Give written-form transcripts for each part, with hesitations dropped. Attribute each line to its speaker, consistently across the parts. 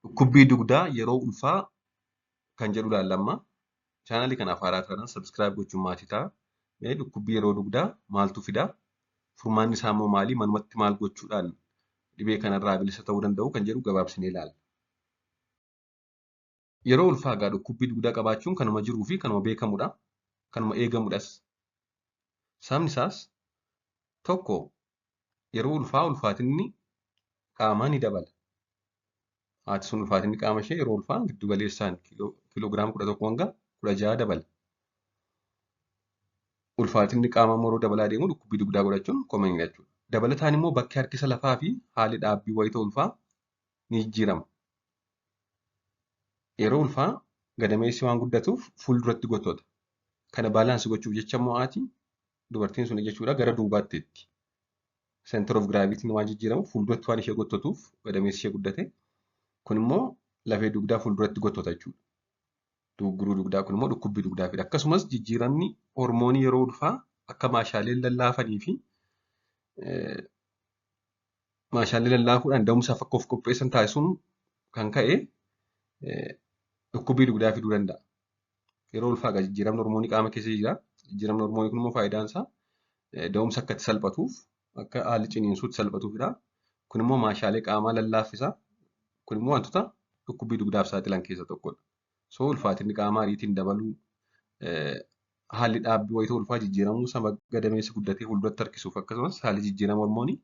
Speaker 1: Dhukkubbii dugdaa yeroo ulfaa kan jedhu ilaalla amma. Chaanalii kanaaf haaraa taanaan subscribe gochuun maatii ta'aa. Mee dhukkubbii yeroo dugdaa maaltu fidaa? Furmaanni isaa immoo maali? Manumatti maal gochuudhaan dhibee kanarraa bilisa ta'uu danda'u kan jedhu gabaabsinee ilaalla. Yeroo ulfaa egaa dhukkubbii dugdaa qabaachuun kanuma jiruu fi kanuma beekamudha. Kanuma eegamudhas. Sababni isaas tokko yeroo ulfaa ulfaatinni qaamaa ni dabala. Haati sun ulfaatinni qaama ishee yeroo ulfaa giddu galeessaan kiiloogiraama 11 hanga 16 dabala. Ulfaatinni qaamaa immoo yeroo dabalaa deemu dhukkubbii dugdaa godhachuun common jechuudha. Dabalataan immoo bakki harkisa lafaa fi haalli dhaabbii wayita ulfaa ni jijjiirama. Yeroo ulfaa gadameessi waan guddatuuf fuulduratti gottota. Kana balance gochuuf jecha immoo haati dubartiin sun jechuudha gara duubaatti itti. Center of gravity waan jijjiiramuuf fuulduratti waan ishee gottotuuf gadameessi ishee guddate. Kun immoo lafee dugdaa fuulduratti gottota jechuudha. Dogoggoruu dugdaa kun immoo dhukkubbii dugdaa fida. Akkasumas jijjiiramni hormoonii yeroo ulfaa akka maashaaleen lallaafanii fi maashaalee lallaafuudhaan da'umsaaf akka of qopheessan taasisuun kan ka'e dhukkubbii dugdaa fiduu danda'a. Yeroo ulfaa egaa jijjiiramni hormoonii qaama keessa jira. Jijjiiramni hormoonii kun immoo faayidaan isaa da'umsa akka itti salphatuuf akka haalli ciniinsuutti salphatuufidha. Kun immoo maashaalee qaamaa lallaaffisa. Kun immoo wantoota dhukkubbii dugdaaf saaxilan keessaa tokkodha. So ulfaatinni qaamaa ariitiin dabaluu, haalli dhaabbii wayita ulfaa jijjiiramuu sama gadameessi guddatee fuulduratti harkisuuf akkasumas haalli jijjiirama hormoonii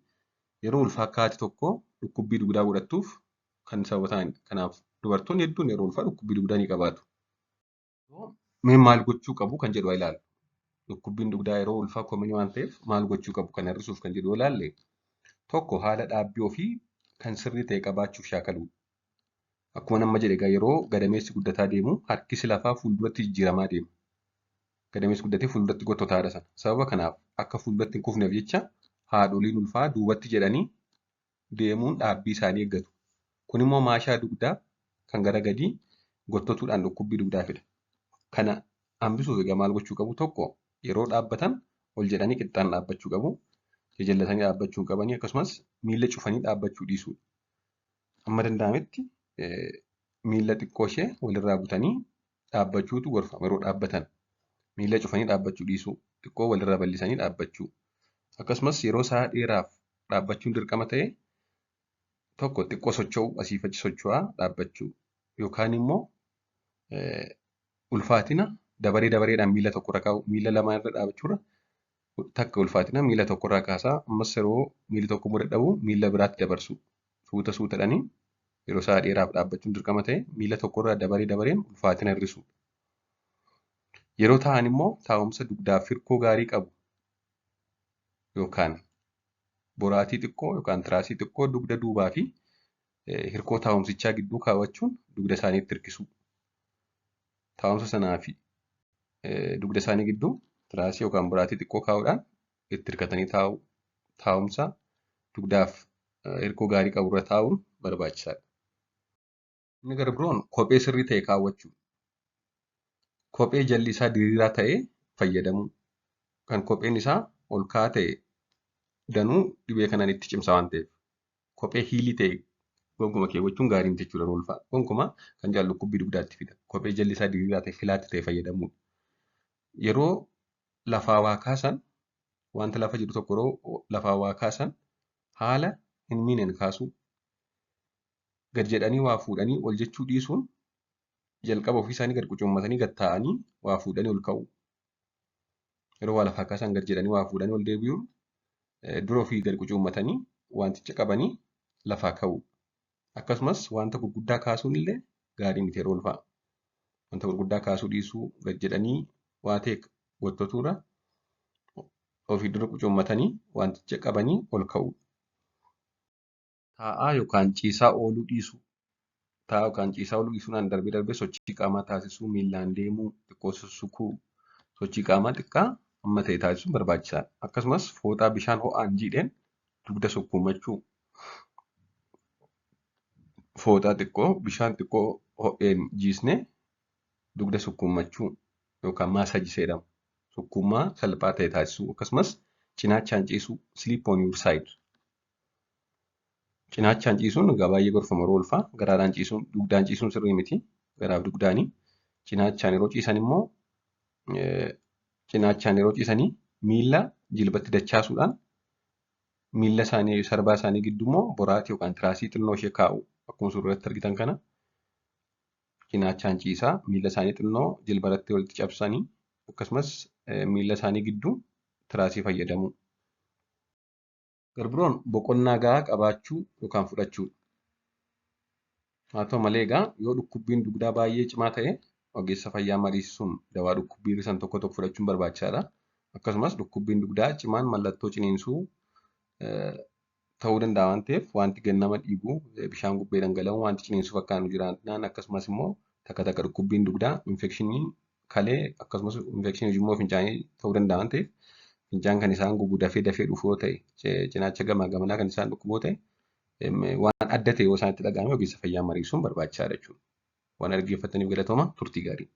Speaker 1: yeroo ulfaa akka haati tokko dhukkubbii dugdaa godhattuuf kan sababa ta'anidha. Kanaaf dubartoonni hedduun yeroo ulfaa dhukkubbii dugdaa ni qabaatu. Mee maal gochuu qabu kan jedhu haa ilaallu. Dhukkubbiin dugdaa yeroo ulfaa common waan ta'eef maal gochuu qabu kan hir'isuuf kan jedhu yoo ilaalle tokko haala dhaabbii ofii kan sirrii ta'e qabaachuuf shaakaluudha. Akkuma nama jedhe egaa yeroo gadameessi guddataa deemu harkisi lafaa fuulduratti jijjiiramaa deema. Gadameessi guddatee fuulduratti gottota haadha sana. Sababa kanaaf akka fuulduratti hin kufneef jecha haadholiin ulfaa duubatti jedhanii deemuun dhaabbii isaanii eeggatu. Kun immoo maashaa dugdaa kan gara gadii gottotuudhaan dhukkubbii dugdaa fida. Kana hambisuuf egaa maal gochuu qabu? Tokko yeroo dhaabbatan ol jedhanii qixxaan dhaabbachuu qabu. Jajallatanii dhaabbachuu hin qabanii akkasumas miilla cufanii dhaabbachuu dhiisuudha. Hamma danda'ametti miilla xiqqoo ishee walirraa butanii dhaabbachuutu gorfama yeroo dhaabbatan. Miilla cufanii dhaabbachuu dhiisuu, xiqqoo walirraa bal'isanii dhaabbachuu. Akkasumas yeroo sa'a dheeraaf dhaabbachuun dirqama ta'e tokko xiqqoo socho'uu asiif achi socho'aa dhaabbachuu yookaan immoo ulfaatina dabaree dabareedhaan miilla tokkorra kaa'u miilla lamaan irra dhaabbachuurra takka ulfaatina miilla tokkorraa kaasaa ammas yeroo miilli tokko immoo dadhabu miilla biraatti dabarsu suuta suutadhanii yeroo sa'a dheeraaf dhaabbachuun dirqama ta'e miilla tokkorraa dabaree dabareen ulfaatina hir'isu. Yeroo taa'an immoo taa'umsa dugdaaf hirkoo gaarii qabu yookaan boraatii xiqqoo yookaan tiraasii xiqqoo dugda duubaa fi hirkoo taa'umsichaa gidduu kaawwachuun dugda isaaniitti hirkisuu. Taa'umsa sanaa fi dugda isaanii gidduu tiraasii yookaan boraatii xiqqoo kaa'uudhaan itti hirkatanii taa'uu. Taa'umsa dugdaaf hirkoo gaarii qabu irra taa'uun barbaachisaadha. Inni gara biroon kophee sirrii ta'e kaawwachuu. Kophee jalli isaa diriiraa ta'e fayyadamuu. Kan kopheen isaa ol ka'aa ta'e danuu dhibee kanaan itti cimsa waan ta'eef. Kophee heel ta'e gonkumaa keewwachuun gaarii miti jechuudha yeroo ulfaa. Gonkumaa kan jaallu dhukkubbii dugdaatti fida. Kophee jalli isaa diriiraa ta'e flat ta'e fayyadamuudha. Yeroo lafaa waa kaasan wanta lafa jiru tokko yeroo lafaa waa kaasan haala hin miineen kaasuu. Gad jedhanii waa fuudhanii ol jechuu dhiisuun jalqaba ofii isaanii gad qucuummatanii gad taa'anii waa fuudhanii ol ka'uu. Yeroo waa lafaa kaasan gad jedhanii waa fuudhanii ol deebi'uun dura ofii gad qucuummatanii wanticha qabanii lafaa ka'uu. Akkasumas wanta gurguddaa kaasuun illee gaarii miti yeroo ulfaa. Wanta gurguddaa kaasuu dhiisuu gad jedhanii waa ta'e gottotuurra ofii dura qucuummatanii wanticha qabanii ol ka'uu. Taa'aa yookaan ciisaa ooluu dhiisuu. Taa'aa yookaan ciisaa ooluu dhiisuudhaan darbee darbee sochii qaamaa taasisuu, miillaan deemuu, xiqqoo sussukuu, sochii qaamaa xiqqaa hamma ta'e taasisuun barbaachisaadha. Akkasumas fooxaa bishaan ho'aan jiidheen dugda sukkuummachuu. Fooxaa xiqqoo bishaan xiqqoo ho'een jiisnee dugda sukkuummachuu yookaan massage jedhama. Sukkuummaa salphaa ta'e taasisuu akkasumas cinaachaan ciisuu, sleep on your side. Cinaachaan ciisuun egaa baay'ee gorfama yeroo ulfaa. Garaadhaan ciisuun, dugdaan ciisuun sirrii miti. Garaaf dugdaanii. Cinaachaan yeroo ciisan immoo cinaachaan yeroo ciisanii miilla jilbatti dachaasuudhaan miilla isaanii sarbaa isaanii gidduu immoo boraatii yookaan tiraasii xinnoo ishee kaa'u. Akkuma suuraa irratti argitan kana cinaachaan ciisaa miilla isaanii xinnoo jilbarratti walitti cabsanii akkasumas miilla isaanii gidduu tiraasii fayyadamu. Garbiroon boqonnaa gahaa qabaachuu yookaan fudhachuudha. Haa ta'u malee egaa yoo dhukkubbiin dugdaa baay'ee cimaa ta'e ogeessa fayyaa mariisisuun dawaa dhukkubbii hir'isan tokko tokko fudhachuun barbaachisaadha. Akkasumas dhukkubbiin dugdaa cimaan mallattoo ciniinsuu ta'uu danda'a waan ta'eef wanti gad nama dhiibu bishaan gubbee dhangala'u wanti ciniinsuu fakkaatu jiraannaan akkasumas immoo takka takka dhukkubbiin dugdaa infekshinii kalee akkasumas infekshinii ujummoo fincaanii ta'uu danda'a waan ta'eef fincaan kan isaan gubu dafee dafee dhufu yoo ta'e cinaacha gamaa gamanaa kan isaan dhukkubu yoo ta'e waan adda ta'e yoo isaanitti dhaga'ame ogeessa fayyaa mariisuun barbaachisaadha jechuudha. Waan dhaggeeffattaniif galatooma turtii gaarii.